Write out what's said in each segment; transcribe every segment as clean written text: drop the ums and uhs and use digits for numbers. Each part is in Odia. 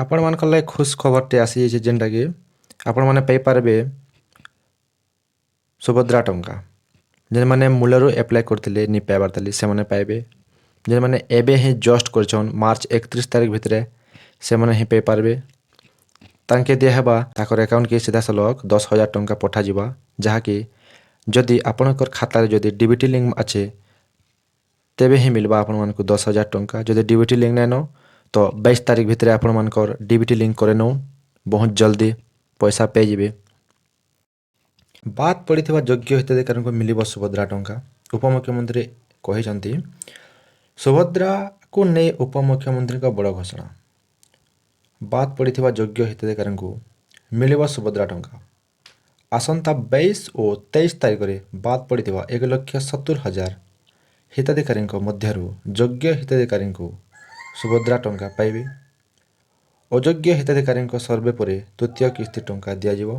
ଆପଣମାନଙ୍କର ଲାଗି ଖୁସ୍ ଖବରଟେ ଆସିଯାଇଛି, ଯେନ୍ଟାକି ଆପଣମାନେ ପାଇପାରିବେ ସୁଭଦ୍ରା ଟଙ୍କା। ଯେନ୍ମାନେ ମୂଳରୁ ଆପ୍ଲାଏ କରିଥିଲେ, ନି ପାଇବାର୍ ଥିଲି, ସେମାନେ ପାଇବେ। ଯେନ୍ମାନେ ଏବେ ହିଁ ଜଷ୍ଟ କରିଛନ୍ ମାର୍ଚ୍ଚ 31 ତାରିଖ ଭିତରେ, ସେମାନେ ହିଁ ପାଇପାରିବେ। ତାଙ୍କେ ଦିଆହେବା, ତାଙ୍କର ଆକାଉଣ୍ଟକେ ସିଧାସଳଖ 10,000 ଟଙ୍କା ପଠାଯିବା, ଯାହାକି ଯଦି ଆପଣଙ୍କର ଖାତାରେ ଯଦି ଡିବିଟି ଲିଙ୍କ୍ ଅଛି, ତେବେ ହିଁ ମିଲ୍ବା ଆପଣମାନଙ୍କୁ 10,000 ଟଙ୍କା। ଯଦି ଡିବିଟି ଲିଙ୍କ୍ ନାଇଁନ, ତ 22 ତାରିଖ ଭିତରେ ଆପଣମାନଙ୍କର ଡିବିଟି ଲିଙ୍କ୍ କରିନଉନ୍, ବହୁତ ଜଲ୍ଦି ପଇସା ପାଇଯିବେ। ବାଦ ପଡ଼ିଥିବା ଯୋଗ୍ୟ ହିତାଧିକାରୀଙ୍କୁ ମିଳିବ ସୁଭଦ୍ରା ଟଙ୍କା, ଉପମୁଖ୍ୟମନ୍ତ୍ରୀ କହିଛନ୍ତି। ସୁଭଦ୍ରାକୁ ନେଇ ଉପମୁଖ୍ୟମନ୍ତ୍ରୀଙ୍କ ବଡ଼ ଘୋଷଣା। ବାଦ ପଡ଼ିଥିବା ଯୋଗ୍ୟ ହିତାଧିକାରୀଙ୍କୁ ମିଳିବ ସୁଭଦ୍ରା ଟଙ୍କା। ଆସନ୍ତା 22 ଓ 23 ତାରିଖରେ ବାଦ ପଡ଼ିଥିବା 1,70,000 ହିତାଧିକାରୀଙ୍କ ମଧ୍ୟରୁ ଯୋଗ୍ୟ ହିତାଧିକାରୀଙ୍କୁ ସୁଭଦ୍ରା ଟଙ୍କା ପାଇବେ। ଅଯୋଗ୍ୟ ହିତାଧିକାରୀଙ୍କ ସର୍ଭେ ପରେ ତୃତୀୟ କିସ୍ତି ଟଙ୍କା ଦିଆଯିବ।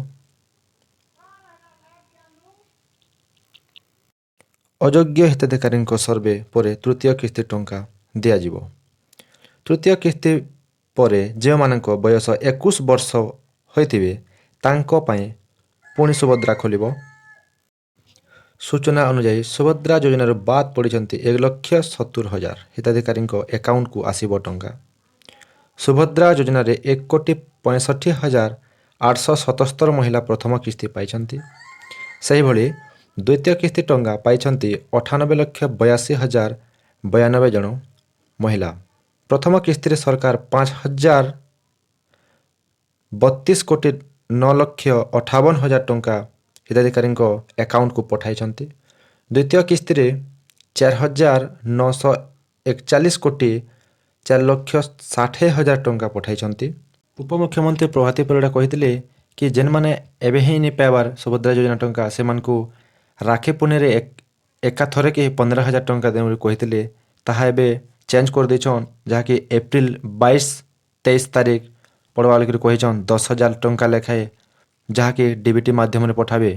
ଅଯୋଗ୍ୟ ହିତାଧିକାରୀଙ୍କ ସର୍ଭେ ପରେ ତୃତୀୟ କିସ୍ତି ଟଙ୍କା ଦିଆଯିବ। ତୃତୀୟ କିସ୍ତି ପରେ ଯେଉଁମାନଙ୍କ ବୟସ 21 ବର୍ଷ ହୋଇଥିବେ, ତାଙ୍କ ପାଇଁ ପୁଣି ସୁଭଦ୍ରା ଖୋଲିବ। ସୂଚନା ଅନୁଯାୟୀ, ସୁଭଦ୍ରା ଯୋଜନାରୁ ବାଦ ପଡ଼ିଛନ୍ତି 1,70,000 ହିତାଧିକାରୀଙ୍କ ଆକାଉଣ୍ଟକୁ ଆସିବ ଟଙ୍କା। ସୁଭଦ୍ରା ଯୋଜନାରେ 1,65,877 ମହିଳା ପ୍ରଥମ କିସ୍ତି ପାଇଛନ୍ତି। ସେହିଭଳି ଦ୍ୱିତୀୟ କିସ୍ତି ଟଙ୍କା ପାଇଛନ୍ତି 98,82,092 ଜଣ ମହିଳା। ପ୍ରଥମ କିସ୍ତିରେ ସରକାର 5,032 କୋଟି 9 ଲକ୍ଷ 58 ହଜାର ଟଙ୍କା ହିତାଧିକାରୀଙ୍କ ଆକାଉଣ୍ଟକୁ ପଠାଇଛନ୍ତି। ଦ୍ୱିତୀୟ କିସ୍ତିରେ 4,941 କୋଟି 4 ଲକ୍ଷ 60 ହଜାର ଟଙ୍କା ପଠାଇଛନ୍ତି। ଉପମୁଖ୍ୟମନ୍ତ୍ରୀ ପ୍ରଭାତୀ ପରିଡ଼ା କହିଥିଲେ କି ଯେନ୍ମାନେ ଏବେ ହିଁ ନି ପାଇବାର୍ ସୁଭଦ୍ରା ଯୋଜନା ଟଙ୍କା, ସେମାନଙ୍କୁ ରାକ୍ଷୀ ପୁନେଇରେ ଏକାଥରକେ 15,000 ଟଙ୍କା ଦେବେ ବୋଲି କହିଥିଲେ। ତାହା ଏବେ ଚେଞ୍ଜ କରିଦେଇଛନ୍, ଯାହାକି ଏପ୍ରିଲ 22 23 ତାରିଖ ପଡ଼ବା ବୋଲିକରି କହିଛନ୍। 10,000 ଟଙ୍କା ଲେଖାଏଁ, ଯାହାକି ଡିବିଟି ମାଧ୍ୟମରେ ପଠାବେ।